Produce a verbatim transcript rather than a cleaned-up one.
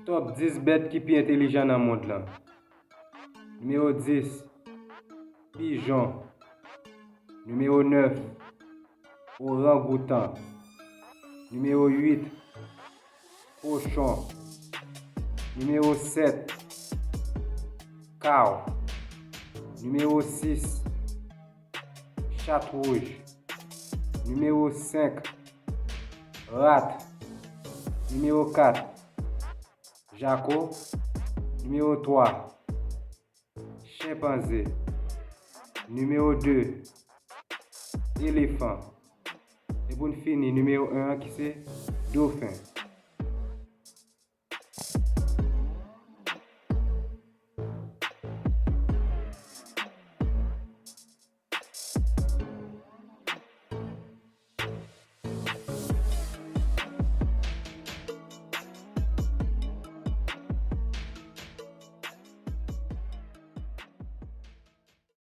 Top dis bèt ki pi entelijan nan mond lan. Nimewo dis, pijon. Nimewo nèf, orangoutan. Nimewo uit, kochon. Nimewo sèt, kaw. Nimewo sis, chat wouj. Nimewo senk, rat. Nimewo kat, jako. Nimewo twa, chenpanze. Nimewo de, elefan. E pou n fini, nimewo en an ki se dofen.